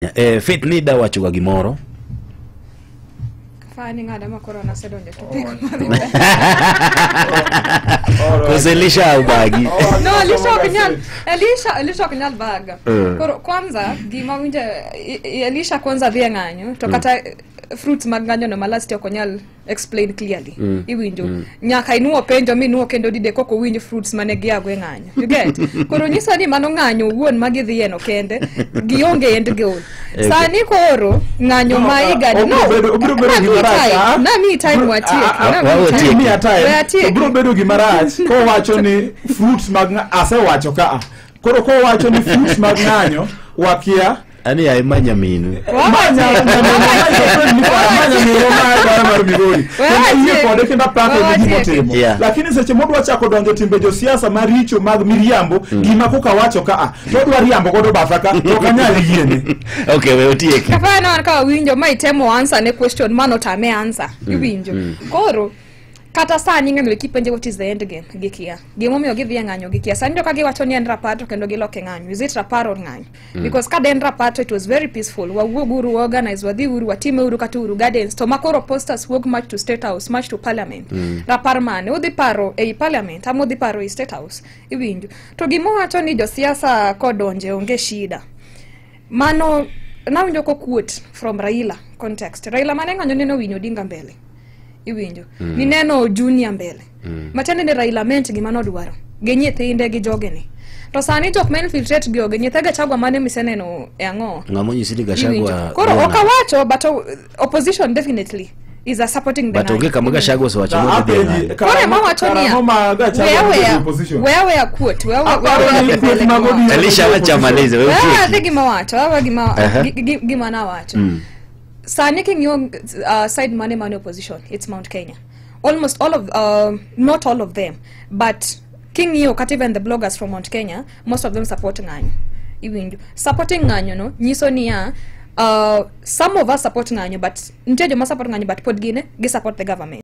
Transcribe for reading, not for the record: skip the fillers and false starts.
Faith ni da wacho ga gimoro. Fani ng'ada ma koro nasedonjo topic. Kose Elisha ubagi? No, Elisha ok nyal, Elisha ok nyal baga. Koro kwanza gima winjo Elisha kwanza dhi e ng'anyo to kata fruits mag ng'anyo no ma last ok onyal explain clearly. Iwinjo? Nyaka inuo penjo minuo kendo dide koko winj fruits mane giago e ng'anyo. You get? Koro nyiso ni mano ng'anyo wuon ma gidhiye no kende gionge end goal. Sani koro ng'anyo ma higani no. Obiro bedo gima rach, ah? Nami time watiek. Watiek. Miya time. We atiek. To biro bedo gima rach kowacho ni fruits mag asewacho kaa. Koro kowacho ni fruits mag ng'anyo wakia. Ani ya imanya minu. Manya minu mar Migori. Kendo yie kode kendo apake gi gima otimo. Lakini seche modwa chako donjo timbe josiasa maricho mag miriambo, gima koka wacho kaa to odwa riambo godo batha ka, to ok anyal yiene. Okay, we otieki. Kafano an ka winjo ma itemo answer ne question mano tame answer. Iwinjo? Koro kata sani ng'anyo kipenje what is the end game, gikia. Gimomiyo gidhi e ng'anyo gikia. Sani to ka giwacho ni en rapar to kendo giloke ng'anyo. Is it rapar or ng'anyo? Because ka en rapar to it was very peaceful. Wawuog uru, organize, wadhi uru, watime uru kata uru gardens. To makoro posters wuok march to State House, march to Parliament. Rapar mane? Udhi paro ei Parliament ama udhi paro ei State House? Iwinjo? To gimowacho ni josiasa kodonje onge shida. Mano nawinjo ko quote from Raila context. Raila mane ng'anyo neno Winyo Odinga mbele. Iwinjo? Nineno Junior mbele. Matiende ni Raila meant gima nodwaro. Gi nyithinde gi jogene. To sani jok ma infiltrate gi oge nyithe Gachagua mane miseneno e ang'o? Ng'ama onyisi ni Iwinjo? Gachagua Koro dhi ok awacho, but opposition definitely is a supporting the But onge ng'anyo. kama Gachagua osewacho ni odhi e ng'anyo. Koro ema wacho niya, Karang'o ma Gachagua weya dhi e weya opposition? Weya weya quote, weya weya Aparo weya ni weya quote mag ODM. Elisha wacha malize, we weya otieki. dhi gima wacho, weya gima gima nawacho. Sani king'iyo side mane mane opposition, it's Mount Kenya. Almost all of, not all of them, but king'iyo kata even the bloggers from Mount Kenya, most of them support ng'anyo. Iwinjo? Supporting ng'anyo no nyiso niya, some of us support ng'anyo, but nitie joma support ng'anyo but pod gine gi support the government.